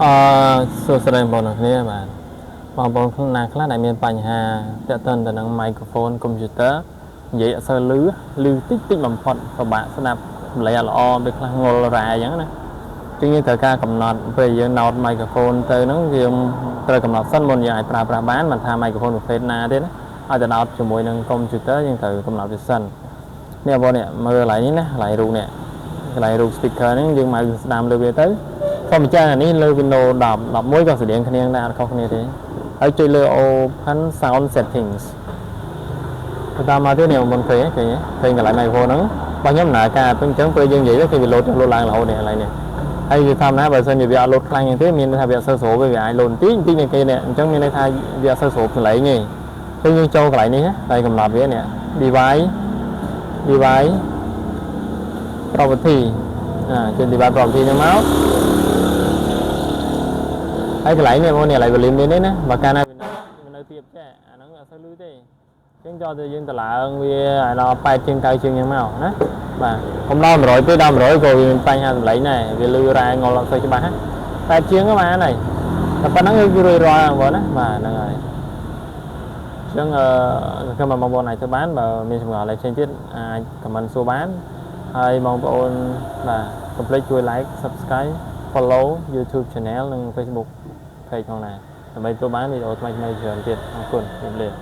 អឺសួស្តីបងប្អូនទាំងគ្នាបាទបងប្អូនណាខ្លះដែលមានបញ្ហាទាក់ទងទៅនឹង microphone computer និយាយអត់សូវឮឮតិចតិចបំផុតពិបាកស្ដាប់សំឡេងអត់ល្អពេលខ្លះងល់រ៉ែអញ្ចឹងណាជាងយើងត្រូវការកំណត់ពេលយើង ដោត microphone ទៅហ្នឹងយើងត្រូវកំណត់សិនមុនយើងអាចប្រើប្រាស់បានមិនថា microphone ប្រភេទណាទេណាឲ្យទៅ ដោតជាមួយនឹង computer យើងត្រូវកំណត់វាសិននេះបងប្អូននេះមើលកន្លែងនេះណាកន្លែងរូបនេះកន្លែងរូប speaker ហ្នឹងយើងមកស្ដាំលើវាទៅធម្មតាអានេះលើ Windows 10 11ក៏ស្តៀងគ្នាដែរអត់ខុសគ្នាទេហើយចុចលើ Open Sound Settings បន្តមកទៀតនេះមុនឃើញឃើញឃើញកន្លែង microphone ហ្នឹងបើខ្ញុំដំណើរការអញ្ចឹងពេលយើងនិយាយទៅគឺវាលោតលោតឡើងរហូតនេះកន្លែងនេះហើយវាធម្មតាបើសិនជាវាអត់លោតខ្លាំងទេមានន័យថាវាអត់សូវស្រូបទេវាអាចលោតបន្តិចបន្តិចនៅគេនេះអញ្ចឹងមានន័យថាវាអត់សូវស្រូបសំឡេងទេអញ្ចឹងយើងចូលកន្លែងនេះតែកំណត់វានេះ device property អាចុច device property ហ្នឹងមកហើយកន្លែងនេះបងនេះកន្លែង volume នេះណាបើកាលណាវានៅទៀបចេះអាហ្នឹងអត់សូវលឺទេអញ្ចឹងចូលទៅយើងតម្លើងវាឲ្យដល់8ជាង9ជាងយ៉ាងមកណាបាទកុំដល់100ពេកដល់100ក៏វាមានបញ្ហាសម្លេងដែរវាលឺរ៉ែងល់អត់សូវច្បាស់ណា8ជាងក៏បានហើយតែប៉ុណ្្នឹងគឺរួចរាល់បងប្អូនណាបាទហ្នឹងហើយអញ្ចឹងអឺសង្ឃឹមថាបងប្អូនអាចធ្វើបានបើមានចម្ងល់អីផ្សេងទៀតអាច comment សួរបានហើយបងប្អូនបាទកុំភ្លេចជួយ like, subscribe, follow YouTube channel និង Facebook page ផងដែរដើម្បីទទួលបានវីដេអូថ្មីៗច្រើនទៀតអរគុណជម្រាបលា។